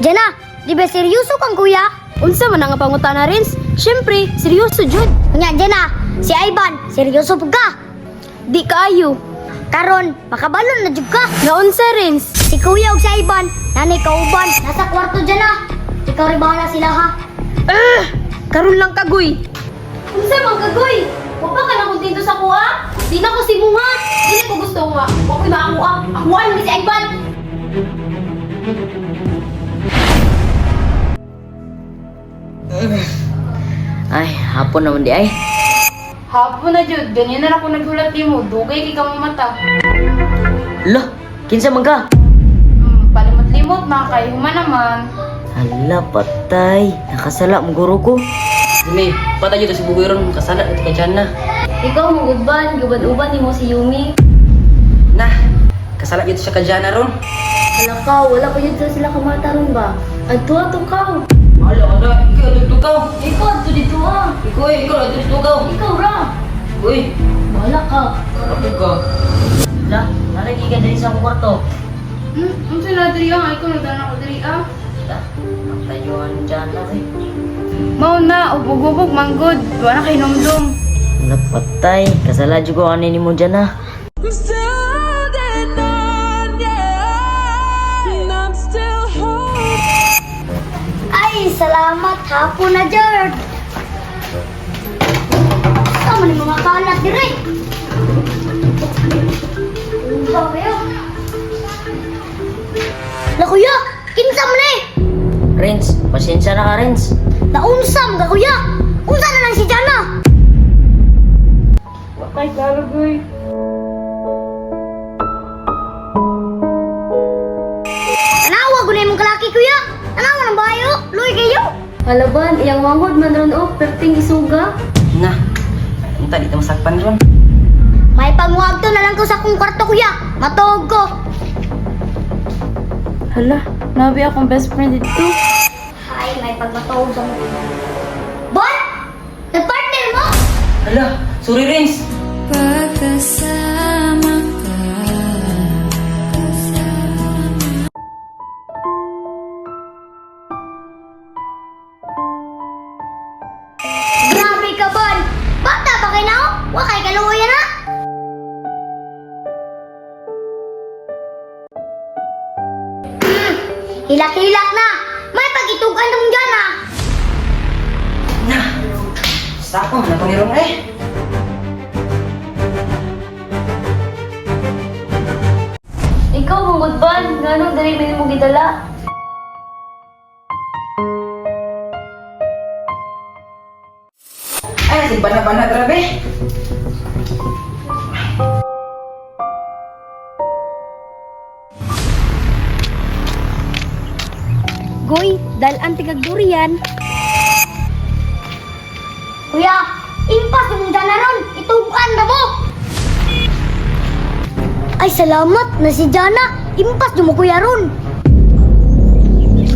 Jana, di ba seryoso kang kuya? Unsa man ang pangutana, Rins? Syempre, seryoso jud. Unya, Jana, si Ivan, seryoso pud ka. Di kaayo. Karon, makabalon na jud ka. Nga unsa, Rins? Si kuya ug si Ivan, nanay kauban, nasa kwarto Jana. Ikaw rin bahala sila ha. Ah! Karon lang kagoy. Unsa man kagoy? Wa pa ka na kontento sa kuha? Di na ko si Munga. Dili ko gusto nga. Wa ko'y maakuha. Akuhaan ni si Ivan. Ay, hapon naman di ay. Hapon na jud, ganyan na ako naghulat nimo, dugay kay ka mata. Lah, kinsa man ka? Palimot-limot na kay human naman. Hala, patay. Nakasala mo guro ko. Dili, patay dito si Bugoy ron, kasala dito kay Jana. Ikaw mo uban, guban-uban nimo si Yumi. Nah, kasala dito siya kay Jana ron. Hala ka, wala pa jud sila kamata ron ba? Adto ato ka. Hala, hala, ikaw adto ka. Ikaw adto dito ah. Ikaw eh, ikaw adto ka. Ikaw ra. Uy, Wala ka. kapag ka. Lah, nalagi ka diri sa akong kwarto. Unsa na diri ah, ikaw nagdana ko diri ah. Lah, patay yung Jana eh. Mao na, ubog-ubog manggod, wa na kay numdum. Hala, patay. Kasala jud ko ani nimo Jana. Ay, salamat. Hapon na, Jerd. Tama ni mga kalat dire. Unsa kayo? La kuya, kinsa man eh? Renz, pasensya na ka, Renz. Naunsa man ka kuya? Unsa na lang si Jana? Wa kay klaro goy. Tanawa ko na imong kalaki kuya. Tanawa ng bayo, luoy kayo. Halaban, iyang wangod man ron oh, perting isuga. Nah, unta dito masakpan ron. May panguagto na lang ko sa akong kwarto kuya. Matuog ko. Hala, nabi akong best friend dito. Ay, may pagmatuog sa mo. Bon! Nagpartner mo? Hala, sorry Renz. Pagkasama ka. Grabe ka, Bon! Bata pa kay nao? Wa kay kaluoy na. Hilak-hilak na. May pagitugan tong dyan ah. Nah, sako man ako ni ron eh. Ikaw mong ban, nganong diri man nimo gidala? Ay, si bana-bana grabe. Goy, dal ang tigag durian. Kuya, impas yung dyan na ron. Itugan na mo. Ay, salamat na si Jana. Impas yung mo kuya ron.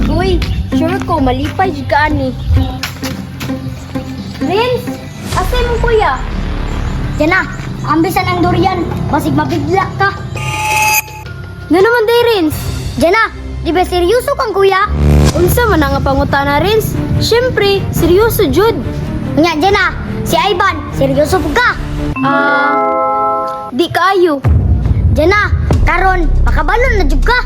Goy, sure ko malipay jud ka ani. Rins, asa imong kuya? Jana, ambisan ang durian. Basig mabigla ka. Nga naman day, Rins? Jana, di ba seryoso kang kuya? Unsa man ang pangutana, Rins? Syempre, seryoso jud. Nya, Jana, si Ivan, seryoso po ka. Ah, di kaayo. Jana, karon, makabalon na jud ka.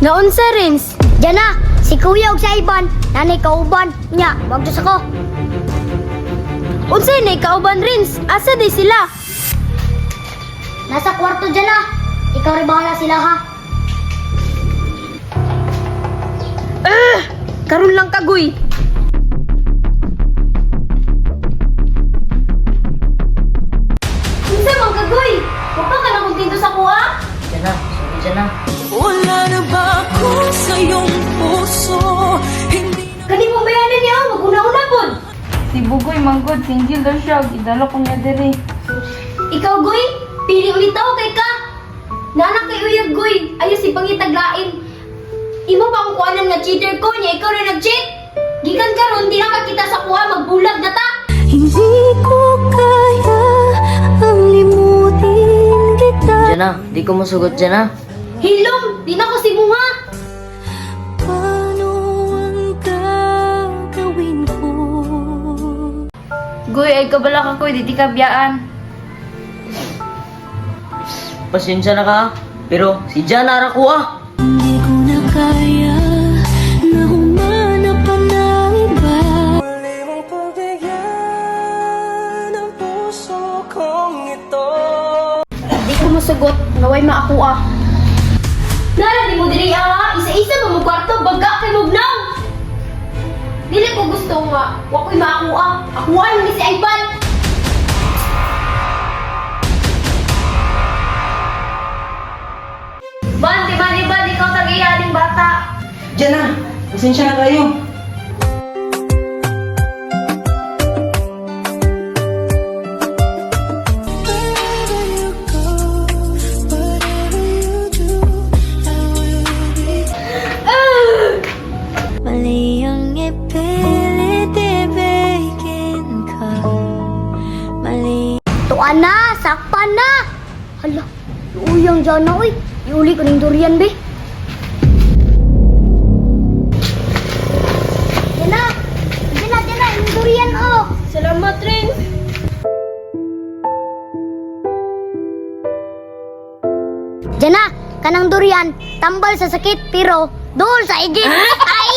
Nga unsa, Rins? Jana, si kuya ug si Ivan, nanay kauban. Nya, wag jud ako. Unsa ni kauban, Rins? Asa day sila? Nasa kwarto Jana. Ikaw rin bahala sila ha. Ah! Karon lang kagoy. Unsa man kagoy? Wa pa ka na kontento sa kuha? Jana, sorry Jana. Wala na ba ako sa iyong puso? Hindi Kani mo bayanan niya, maguna-una pod. Si Bugoy manggod, single daw siya, gidala ko niya diri. Ikaw, Goy, pili ulit ako kay ka. Nana kay uyab, Goy. Ayo si pangitaglain. Imo pa akong kuanan nga cheater ko niya, ikaw na nag-cheat. Gikan karon di na ka kita sa kuha, magbulag na ta. Hindi ko kaya ang limutin kita. Jana, di ko masugot Jana. Hilom, di na ko si Munga. Paano Goy, ay kabala ka ko, di ka biyaan. Pasensya na ka, pero si Jana ra ko ah. Hindi ko na kaya na humanap pa ng iba. Muli mong pagbigyan ang puso kong ito. Di ko masugot, naway maakuha. Nara di mo diri ah, isa-isa ba mo kwarto baga kay mugnaw. Dili ko gusto nga, wa ko'y maakuha. Akuha ni si Ivan. Ban, di ba, di ba, ikaw tag-iya aning bata. Jana, pasensya na kayo. Wherever you go, whatever you do, I will be. Mali ang ipilit, ibigin ka. Mali. Tuan na, sakpan na. Hala, luuyang Jana oy. Iuli ko ning durian be. Jana, Jana, Jana, yung durian oh. Salamat rin. Jana, kanang durian, tambal sa sakit pero dool sa igit. Ay!